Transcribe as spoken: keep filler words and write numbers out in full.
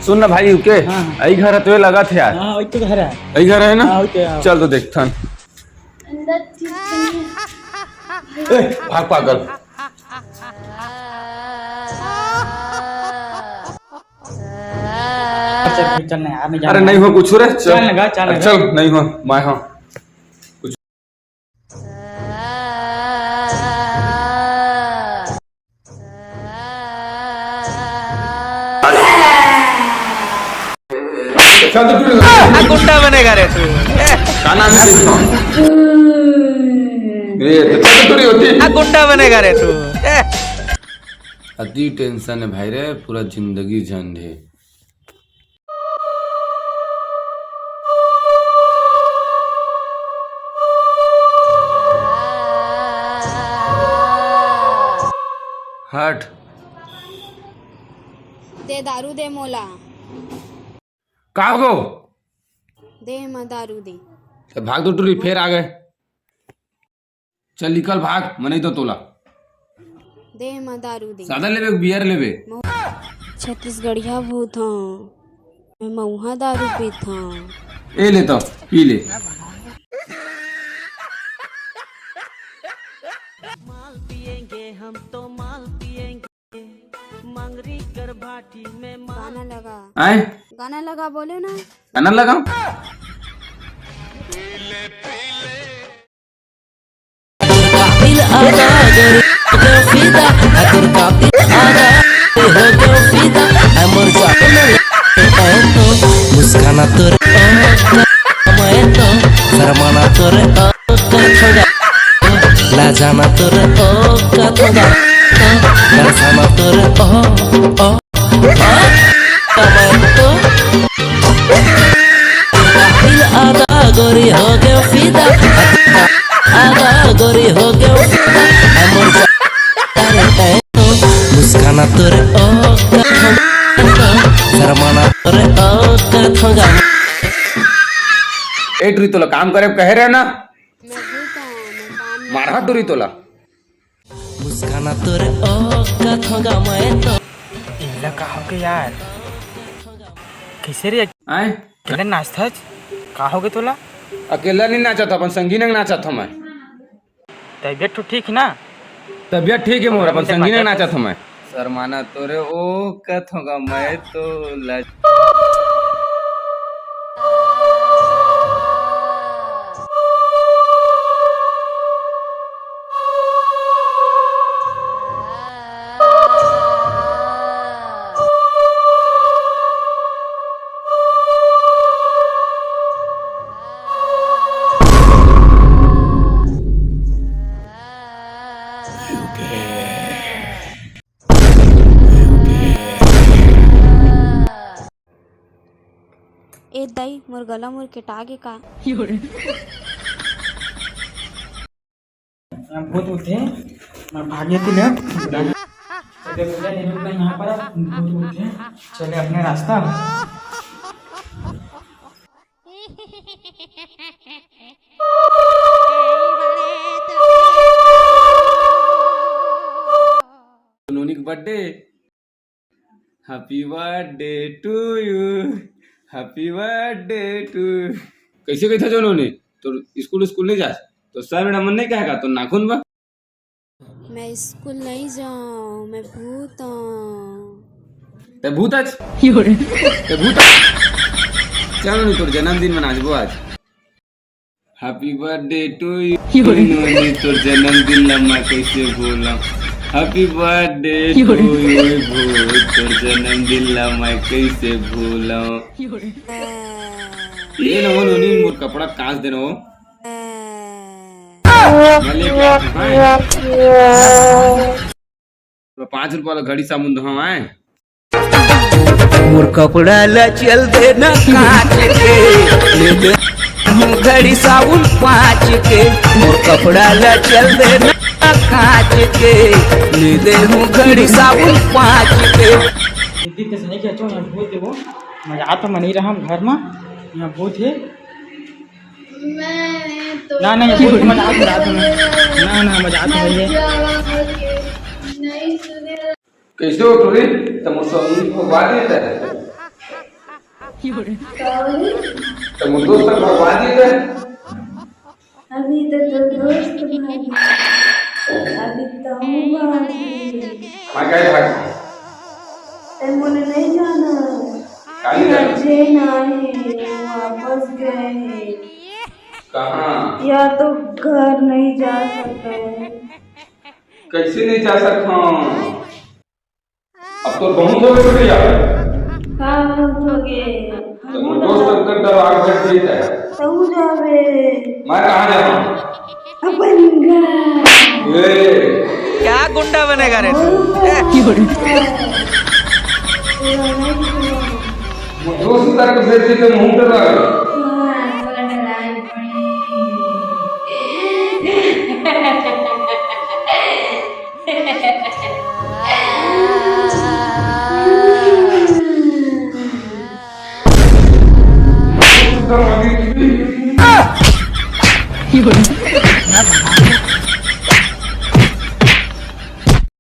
सुन ना भाई, ओके। हाँ, हाँ। यही घर हे, तो ये लगा थे यार। हाँ, वही तो घर हे। यही घर हे ना? हाँ, वही तो हे। चल तो देखथन। अंदर ठीक नहीं हे। ए, भाग पागल। चल, चल, नहीं, यार, नहीं अरे जाना। नहीं हो कुछ रे, चल। चल ना, चल ना। अरे चल, नहीं हो, मैं हूँ। चल तो टूरी। आ गुंडा बनेगा रे तू। का नाम हे इसका? ए, तो चल तो टूरी होती। आ गुंडा बनेगा रे तू। अति tension हे भाई रे, पूरा जिंदगी झंड हे। हट। दे दारू दे मोला। का हो? दे म दारू दे। तो भाग तो टूरी, फेर आ गे। चल निकल भाग, मैं नहीं तो तोला। दे म दारू दे। सादा लेबे, beer लेबे? छत्तीसगढ़िया भूत हूँ, मैं मऊहा दारू पीत हूँ। ए ले तो, पी ले। माल पिएंगे हम तो माल पिएंगे, मंगरी कर भाटी में माल। गाना लगा। आए? गाना लगा, बोले ना। गाना लगा। कातिल आदा गोरी हो गयो फिदा, अतुर कातिल आदा हो गयो फिदा, अमर जान तो मुस्काना तोर ओ मैं तो शर्माना तोर ओ कथोगा, लाजाना तोर ओ कथोगा, दर्शाना तोर ओ ओ दिल आदा गोरी हो गयो फिदा, आदा गोरी हो गयो फिदा, हमर जान रे तैं तो मुस्काना तोरे ओ कथों, शर्माना तोरे ओ कथों। ए टूरी, तोला काम करे कहे रहे ना? मैं भूत हूँ, मैं काम नहीं मारहा टूरी तोला। मुस्काना तोरे ओ कथों गा मैं तो। इला का होगे यार? कइसे रे? आय? अकेले नाचथस? का होगे तोला? अकेला नहीं नाचत, अपन संगी नंग नाचत हूँ मैं। तबियत तो ठीक हे ना? तबियत ठीक हे मोर, अपन संगी नंग नाचत हूँ मैं। शर्माना तोरे ओ कथों गा मैं तो लज- ए दाई, मोर गला मोर केटा गे का? भूत उठे, मैं भागे के ले। चले, मुझे नहीं रुकना यहाँ पर, भूत उठे, चले अपने रास्ता। नोनी के birthday। Happy birthday to you, happy birthday to you। कइसे कहिथे जो नोनी? तोर स्कूल, स्कूल नहीं जास? तोर सर मैडम मन नहीं कहे का तोर नाखून बर? मैं स्कूल नहीं जाऊँ, मैं भूत हूँ। तैं भूत हस? तैं भूत हस? चल नोनी, तोर जन्मदिन मनाबो आज। Happy birthday to you। नोनी, तोर जन्मदिन ला मैं कइसे भूलंव? Happy birthday to you, भूत, तोर जन्मदिन ला मैं कइसे भूलंव? ये ना हो नोनी, मोर कपड़ा कांच देना हो। मैं लेके आत हूँ, हाँ। पाँच रुपया वाला घड़ी साबुन दो, हाँ, आए। मोर कपड़ा ला चल देना कांच के, ले ले हूँ घड़ी साबुन पाँच के। मोर कपड़ा ला चल देना कांच के, ले ले हूँ घड़ी साबुन पाँच के। दीदी, तैं नहीं खेचो, यहाँ भूत हे वो। मजा तो मनी रहा हम घर में, यहाँ भूत हे। मैं तो ना, नहीं, भूत मजाक, मजाक में। ना, ना, मजाक में ये। कइसे हो टूरी? तैं मोर स्वामी को बात देता है। त मोर दोस्त ला भगवा दे। अभी तो तोर दोस्त भागे, अभी तो हूँ भागे। मैं काहे भाग? ते मोला नहीं जाना। काहे नहीं जाना? जे ना है, वो वापस गए हैं। कहाँ? या तो घर नहीं जा सकते। कैसे नहीं जा सकता? अब तो बहुत हो गए भैया। का बहुत हो गए? तो मोर दोस्त तक डरा के बैठ गया है। तू जावे। मैं कहाँ जाऊँ? अपन घर। ए। क्या गुंडा बनेगा रे? मोर दोस्त तक बैठ के मुंह डरा। हाँ, थोड़ा डराए पड़े।